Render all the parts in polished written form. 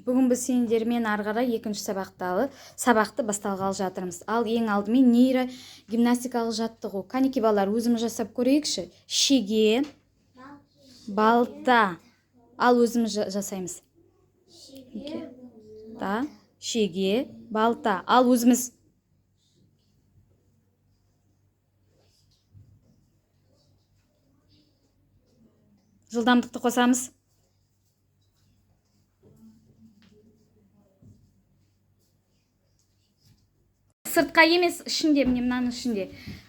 Бүгін біз сендермен ары қарай екінші сабақты басталғалы жатырмыз. Ал ең алдымен нейрогимнастикалық жаттығу. Кәнеки, балалар, өзіміз жасап көрейікші. Шеге, балта. Ал өзіміз жасаймыз. Шеге. Та, шеге, балта. Ал өзіміз. Жылдамдықты қосамыз. Сыртқа емес, ішінде, міне мынаның ішінде.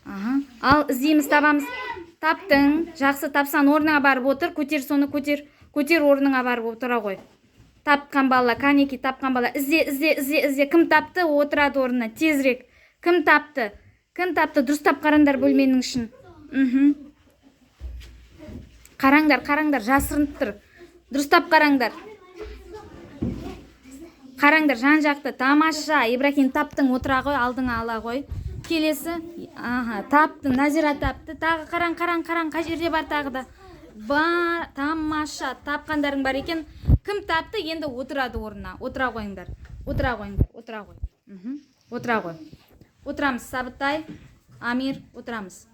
Аха. Ал іздейміз, табамыз. Таптың. Жақсы, тапсаң орныңа барып отыр. Көтер соны, көтер. Көтер, орныңа барып отыра ғой. Тапқан бала, кәнеки, тапқан бала. Ізде, ізде, ізде, ізде. Кім тапты, отырады орнына. Тезірек. Кім тапты? Кім тапты? Дұрыстап қараңдар бөлменің ішін. Қараңдар, қараңдар, жасырынып тұр. Дұрыстап қараңдар. Қараңдар жан жақты. Тамаша. Ибрахим, таптың, отыра ғой, алдыңа ала ғой. Келесі. Аха, таптың. Назира тапты. Тағы қараң, қараң, қараң, қай жерде бар тағы да? Бар, тамаша. Тапқандарың бар екен. Кім тапты, енді отырады орнына. Отыра қойыңдар. Отыра қойыңдар, отыра ғой. Отыра ғой. Отырамыз, Сабытай, Амир, отырамыз.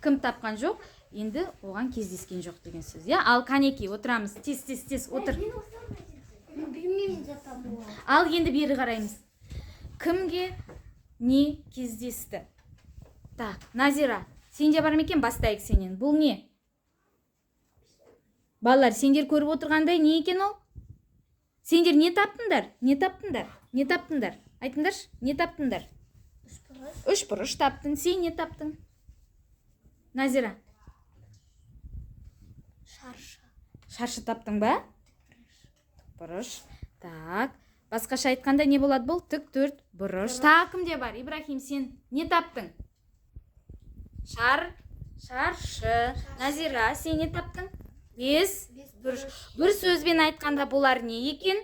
Кім тапқан жоқ, енді оған кездескен жоқ деген сөз, иә? Ал кәнеки, отырамыз. Тез, тез, тез, отыр. Білмеймін де табуға. Ал енді бері қараймыз. Кімге не кездесті? Так, Назира, сенде бар ма екен? Бастайық сенен. Бұл не? Балалар, сендер көріп отырғандай не екен ол? Сендер не таптыңдар? Не таптыңдар? Не таптыңдар? Айтыңдаршы, не таптыңдар? Үшбұрыш. Үшбұрыш таптың. Сен не таптың? Назира. Шаршы. Шаршы таптың ба? Бұрыш. Так, басқаша айтқанда не болады бұл? Тік төрт бұрыш. Тағы кімде бар? Ибрахим, сен не таптың? Шар, шаршы. Назира, сен не таптың? Бес бұрыш. Бір сөзбен айтқанда бұлар не екен?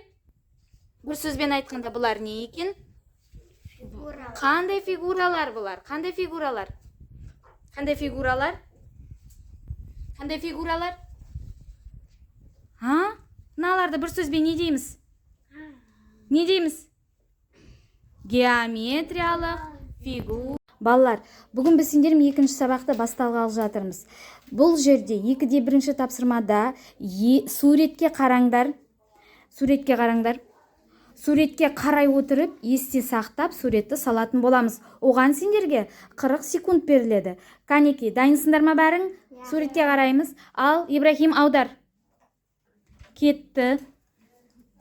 Бір сөзбен айтқанда бұлар не екен? Фигура. Қандай фигуралар бұлар? Қандай фигуралар? Қандай фигуралар? Қандай фигуралар? А? Мыналарды бір сөзбен не дейміз? Не дейміз? Геометриялық фигура. Балалар, бүгін біз сендермен екінші сабақты басталғалы жатырмыз. Бұл жерде 2-де 1 тапсырмада суретке қараңдар. Суретке қараңдар. Суретке қарай отырып, есте сақтап, суретті салатын боламыз. Оған сендерге 40 секунд беріледі. Кәнеки, дайынсыңдар ма бәрің? Суретке қараймыз. Ал, Ибрахим, аудар. Кетті.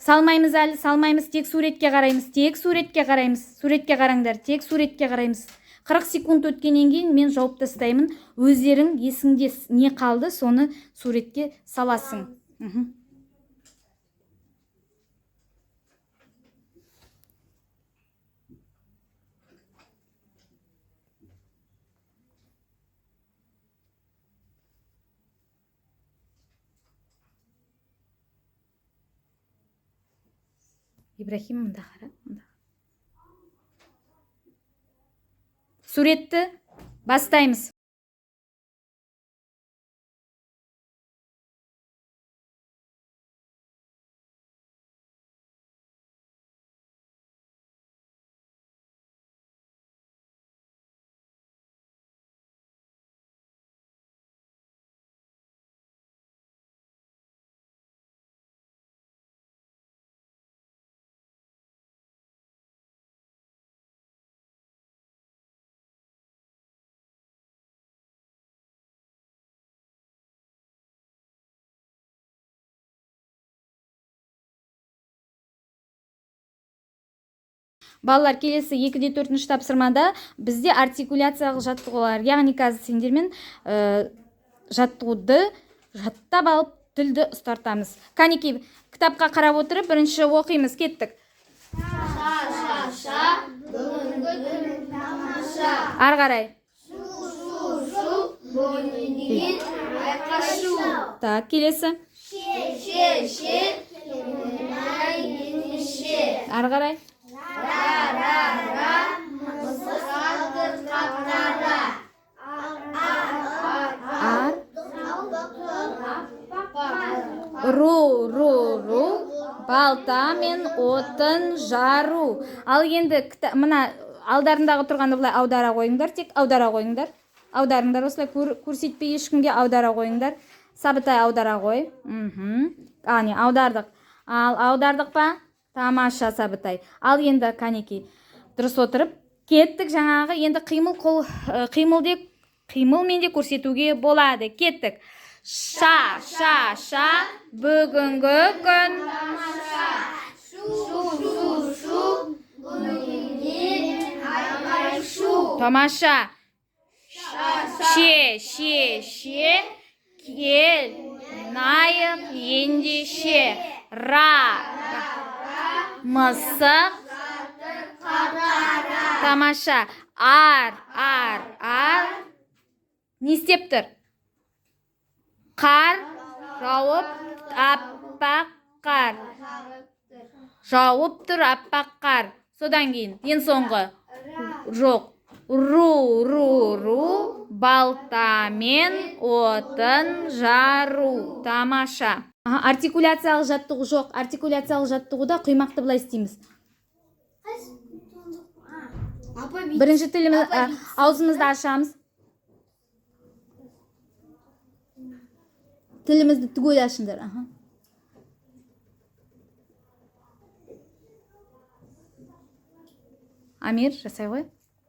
Салмаймыз әлі, салмаймыз, тек суретке қараймыз, тек суретке қараймыз. Суретке қараңдар, тек суретке қараймыз. 40 секунд өткеннен кейін мен жауып тастаймын. Өздерің есіңде не қалды, соны суретке саласың. Ибрахим, мында қара, мында. Суретті бастаймыз. Балалар, келесі 2-де 4 тапсырмада бізде артикуляциялық жаттығулар, яғни қазір сендермен жаттығуды жаттап алып тілді ұстартамыз. Кәнекей, кітапқа қарап отырып бірінші оқимыз, кеттік. Ша-ша-ша, бүгінгі күн тамаша. Ары қарай. Шу-шу-шу, бөлінген айқашу. Так, келесі. Ше-ше-ше, оңай ендеше. Ары қарай. Ра-ра-ра, мысық алды қап-қара. Ар. Ру, ру, ру, бал. Балтамен отын жару. Ал енді мына алдарындағы тұрғанды былай аудара қойыңдар, тек аудара қойыңдар. Аударыңдар осылай, көрсетпей ешкімге аудара қойыңдар. Сабытай, аудара ғой. Қане, аудардық. Ал аудардық па? Тамаша, Сабытай. Ал енді, кәнекей, дұрыс отырып кеттік. Жаңағы енді қимыл, қол қимыл қимылмен де көрсетуге болады. Кеттік. Ша, ша, ша, бүгінгі күн. Шу, шу, шу, бүгіннен айқай шу. Тамаша. Ше, ше, ше, кел найық ендеше. Ра, мысық. Тамаша. Ар, ар, ар, не істеп тұр? Қар жауып, аппақ қар жауып тұр, аппақ қар. Содан кейін ең соңғы, жоқ, ру, ру, ру, балтамен отын жару. Тамаша. Аха, артикуляциялық жаттығу. Жоқ, артикуляциялық жаттығуда құймақты былай істейміз. Апа. Бірінші тіліміз, аузымызды ашамыз, тілімізді түгел ашыңдар. Аха. Амир, жасай ғой.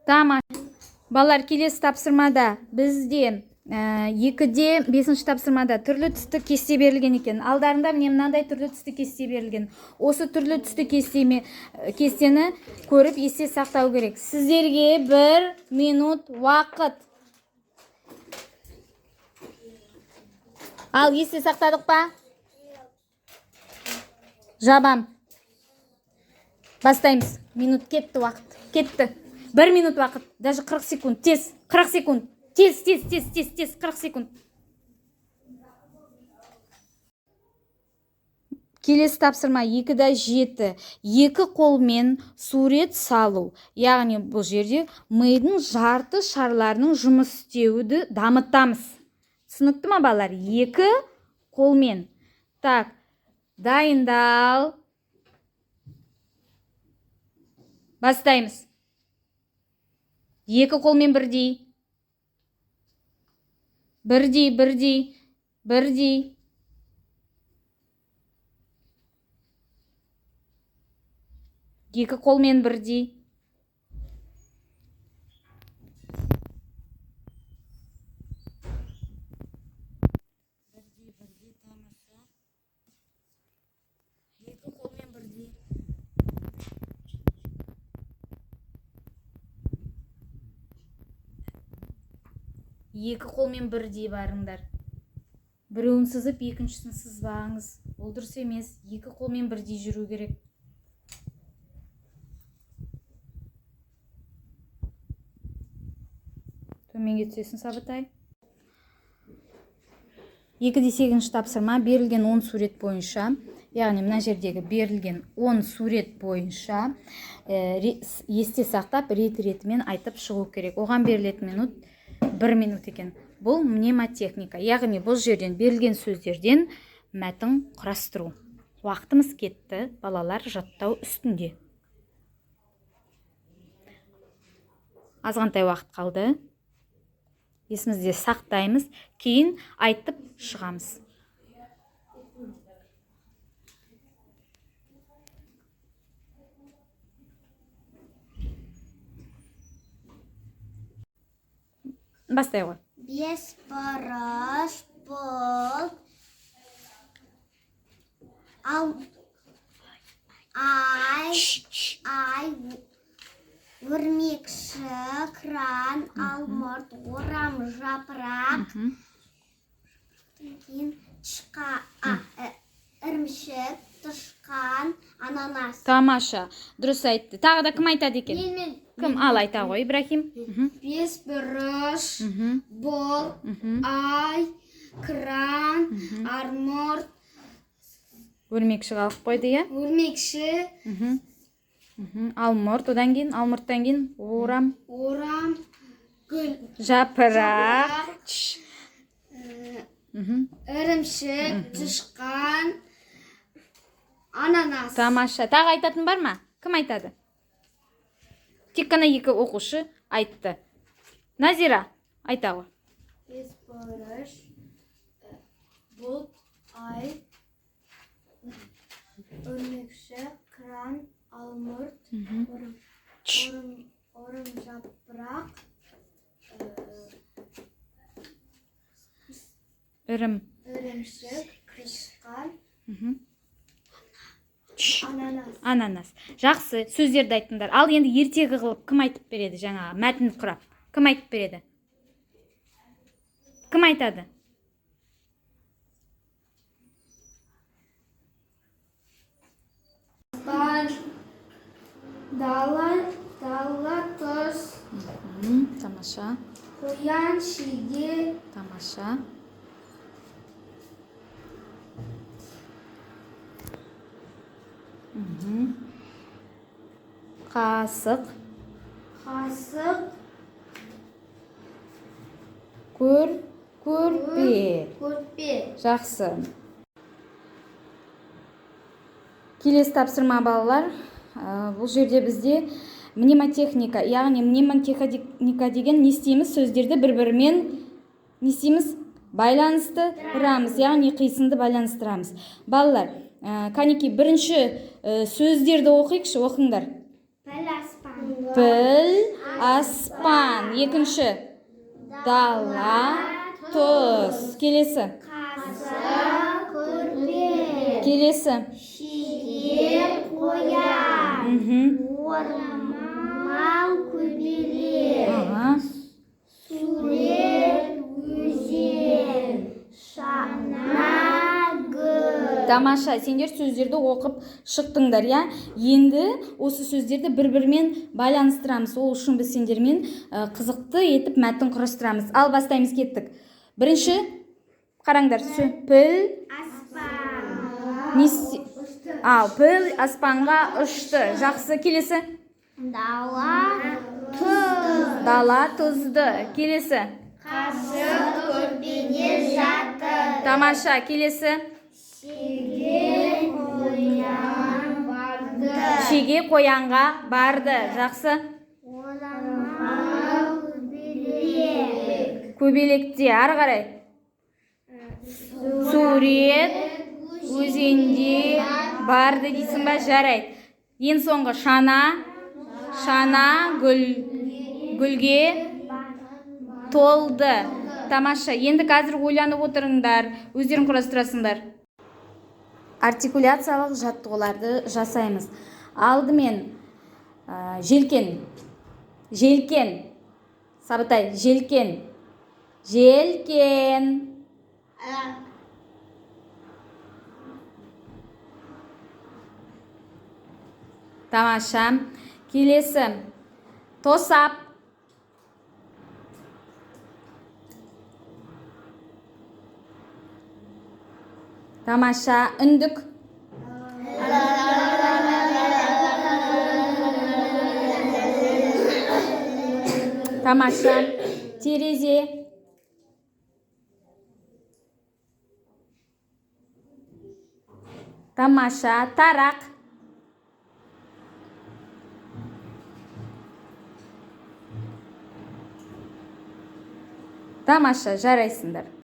Тамаша, балалар. Келесі тапсырмада бізде 2-де 5-ші тапсырмада түрлі түсті кесте берілген екен. Алдарында, міне, мынандай түрлі түсті кесте берілген. Осы түрлі түсті кестені көріп, есте сақтау керек. Сіздерге 1 минут уақыт. Ал есте сақтадық па? Жабам, бастаймыз. Минут кетті, уақыт кетті. 1 минут уақыт, даже 40 секунд. Тез, 40 секунд, тез, тез, тез, тез, тез, 40 секунд. Келесі тапсырма 2-де 7: екі қолмен сурет салу. Яғни бұл жерде мидың жарты шарларының жұмыс істеуді дамытамыз. Түсінікті ма, балалар? Екі қолмен. Так, дайындал, бастаймыз. Екі қолмен бірдей, бірдей, бірдей, бірдей. Екі қолмен бірдей. Бірдей, бірдей. Тамаша, екі қолмен бірдей. Екі қолмен бірдей барыңдар. Біреуін сызып, екіншісін сызбаңыз, ол дұрыс емес. Екі қолмен бірдей жүру керек. Төменге түсесің, Сабытай. 2-де 8-ші тапсырма: берілген 10 сурет бойынша, яғни мына жердегі берілген 10 сурет бойынша есте сақтап, рет ретімен айтып шығу керек. Оған берілетін минут 1 минут екен. Бұл мнемотехника, яғни бұл жерден берілген сөздерден мәтін құрастыру. Уақытымыз кетті, балалар жаттау үстінде. Азғантай уақыт қалды. Есімізде сақтаймыз, кейін айтып шығамыз. Бастай ғой. Бес бұрыш бұл ал ай, ай, өрмекші, кран, алмұрт, орам, жапырақ. Кейін ірімшік, тышқан, ананас. Тамаша, дұрыс айтты. Тағы да кім айтады екен? Мен, мен. Кім? Ал, айта ғой, Ибрахим. Бес бұрыш бұл ай, кран, армұрт. Өрмекші қалып қойды, иә? Өрмекші. Мхм. Мхм. Алмұрт, одан кейін, алмұрттан кейін орам. Орам, гүл. Жапырақ. Чш. Ірімшік, тышқан. Ананас. Тамаша. Тағы айтатын бар ма? Кім айтады? Тек қана екі оқушы айтты. Назира, айта ғой. Бес бұрыш, бұлт, ай, өрмекші, қыран, алмұрт, орым жапырақ, Үрім. Ірімшік, тышқан, ананас. Ананас. Жақсы, сөздерді айттыңдар. Ал енді ертегі қылып кім айтып береді жаңағы мәтін құрап? Кім айтып береді? Кім айтады? Аспан, дала, дала тұз, Тамаша, қоян, шеге, тамаша. Қасық, қасық, көрпе. Көрпе. Жақсы. Келесі тапсырма, балалар. Бұл жерде бізде мнемотехника, яғни мнемотехника деген не істейміз? Сөздерді бір-бірімен не істейміз? Байланыстырамыз, яғни қисынды байланыстырамыз. Балалар, кәнекей, бірінші сөздерді оқиықшы, оқыңдар. Піл аспан. Піл аспан. Екінші. Дала тұз. Келесі. Қасық, көрпе. Келесі. Шеге, қоян. Орамал, көбелек. Сурет, өзен, шана, гүл. Тамаша, сендер сөздерді оқып шықтыңдар, иә? Енді осы сөздерді бір-бірімен байланыстырамыз. Ол үшін біз сендермен қызықты етіп мәтін құрастырамыз. Ал бастаймыз, кеттік. Бірінші, қараңдар, піл Аспан. Ал, піл аспанға ұшты. Жақсы, келесі. Дала тұз. Дала тұзды. Келесі. Қасық көрпеде жатыр. Тамаша, келесі. Шеге қоян барды. Шеге қоянға барды. Жақсы. Орамал көбелек. Көбелекте ары қарай. Сурет өзенде барды дейсің ба? Жарайды. Ең соңғы шана, шана гүл, гүлге толды. Тамаша. Енді қазір ойланып отырыңдар, өздерің құрастырасыңдар. Артикуляциялық жаттығуларды жасаймыз. Алдымен желкен, желкен, Сабытай, желкен, желкен. Тамаша. Келесі. Тосап. Тамаша. Үндік. Тамаша. Терезе. Тамаша. Тарақ. Тамаша, жарайсыңдар.